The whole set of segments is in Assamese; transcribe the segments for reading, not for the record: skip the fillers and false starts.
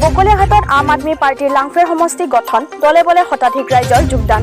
বকলীয়াঘাটত আম আদমি পাৰ্টীৰ লাংফেৰ সমষ্টি গঠন, দলে বলে শতাধিক ৰাইজৰ যোগদান।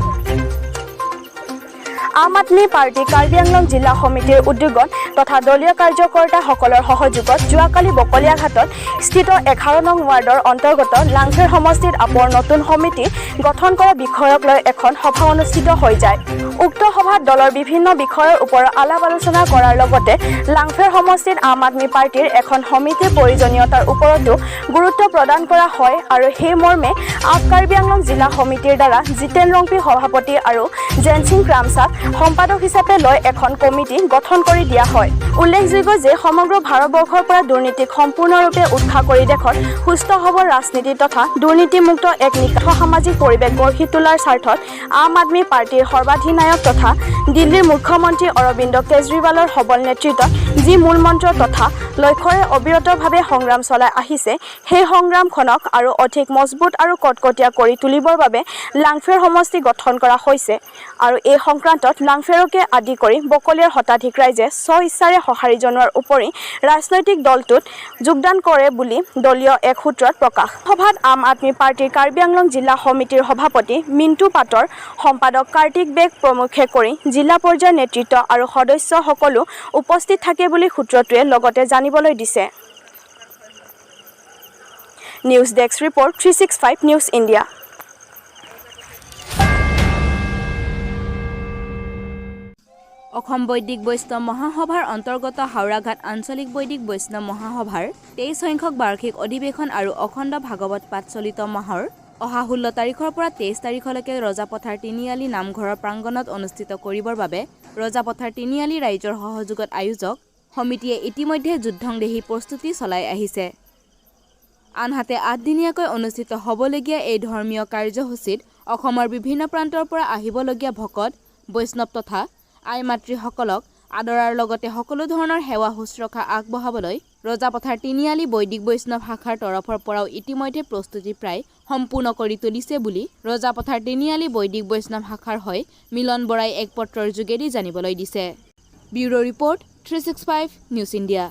আম আদমি পাৰ্টী কাৰ্বি আংলং জিলা সমিতিৰ উদ্যোগত তথা দলীয় কাৰ্যকৰ্তাসকলৰ সহযোগত যোৱাকালি বকলীয়াঘাটত স্থিত 11 নং ৱাৰ্ডৰ অন্তৰ্গত লাংফেৰ সমষ্টিত আপৰ নতুন সমিতি গঠন কৰা বিষয়ক লৈ এখন সভা অনুষ্ঠিত হৈ যায়। উক্ত সভাত দলৰ বিভিন্ন বিষয়ৰ ওপৰত আলাপ আলোচনা কৰাৰ লগতে লাংফেৰ সমষ্টিত আম আদমি পাৰ্টীৰ এখন সমিতিৰ প্ৰয়োজনীয়তাৰ ওপৰতো গুৰুত্ব প্ৰদান কৰা হয় আৰু সেই মৰ্মে আপ কাৰ্বি আংলং জিলা সমিতিৰ দ্বাৰা জিতেন ৰংপি সভাপতি আৰু জেনচিং ক্ৰামচাক সম্পাদক হিচাপে লৈ এখন কমিটি গঠন কৰি দিয়া হয়। উল্লেখযোগ্য যে সমগ্ৰ ভাৰতবৰ্ষৰ পৰা দুৰ্নীতিক সম্পূৰ্ণৰূপে উৎখাত কৰি দেশত সুস্থ সবল ৰাজনীতি তথা দুৰ্নীতিমুক্ত এক নিকা সামাজিক পৰিৱেশ গঢ়ি তোলাৰ স্বাৰ্থত আম আদমি পাৰ্টীৰ সৰ্বাধিনায়ক তথা দিল্লীৰ মুখ্যমন্ত্ৰী অৰবিন্দ কেজৰিৱালৰ সবল নেতৃত্বত যি মূলমন্ত্ৰ তথা লক্ষ্যৰে অবিৰতভাৱে সংগ্ৰাম চলাই আহিছে, সেই সংগ্ৰামখনক আৰু অধিক মজবুত আৰু কটকটীয়া কৰি তুলিবৰ বাবে লাংফেৰ সমষ্টি গঠন কৰা হৈছে আৰু এই সংক্ৰান্তত লাংফেৰকে আদি কৰি বকলীয়াৰ শতাধিক ৰাইজে স্ব ইচ্ছাৰে সঁহাৰি জনোৱাৰ উপৰি ৰাজনৈতিক দলটোত যোগদান কৰে বুলি দলীয় এক সূত্ৰত প্ৰকাশ। সভাত আম আদমি পাৰ্টীৰ কাৰ্বি আংলং জিলা সমিতিৰ সভাপতি মিণ্টু পাটৰ, সম্পাদক কাৰ্তিক বেগ প্ৰমুখ্যে কৰি জিলা পৰ্যায়ৰ নেতৃত্ব আৰু সদস্যসকলো উপস্থিত থাকে বুলি সূত্ৰটোৱে লগতে জানিবলৈ দিছে। News desk report, 365 News India. Assam বৈদিক বৈষ্ণৱ মহাসভাৰ অন্তৰ্গত হাওৰাঘাট আঞ্চলিক বৈদিক বৈষ্ণৱ মহাসভাৰ 23 সংখ্যক বাৰ্ষিক অধিৱেশন আৰু অখণ্ড ভাগৱত পাঠ চলিত মাহৰ অহা 16 তাৰিখৰ পৰা 23 তাৰিখলৈকে ৰজাপথাৰ তিনিআলি নামঘৰৰ প্ৰাংগণত অনুষ্ঠিত কৰিবৰ বাবে ৰজাপথাৰ তিনিআলি ৰাইজৰ সহযোগত আয়োজক সমিতিয়ে ইতিমধ্যে যুদ্ধংদেহী প্ৰস্তুতি চলাই আহিছে। আনহাতে, আঠদিনীয়াকৈ অনুষ্ঠিত হ'বলগীয়া এই ধৰ্মীয় কাৰ্যসূচীত অসমৰ বিভিন্ন প্ৰান্তৰ পৰা আহিবলগীয়া ভকত বৈষ্ণৱ তথা আই মাতৃসকলক আদৰাৰ লগতে সকলো ধৰণৰ সেৱা শুশ্ৰূষা আগবঢ়াবলৈ ৰজাপথাৰ তিনিআলি বৈদিক বৈষ্ণৱ শাখাৰ তৰফৰ পৰাও ইতিমধ্যে প্ৰস্তুতি প্ৰায় সম্পূৰ্ণ কৰি তুলিছে বুলি ৰজাপথাৰ তিনিআলি বৈদিক বৈষ্ণৱ শাখাৰ হৈ মিলন বৰাই এক পত্ৰৰ যোগেদি জানিবলৈ দিছে। Bureau report, 365 News India.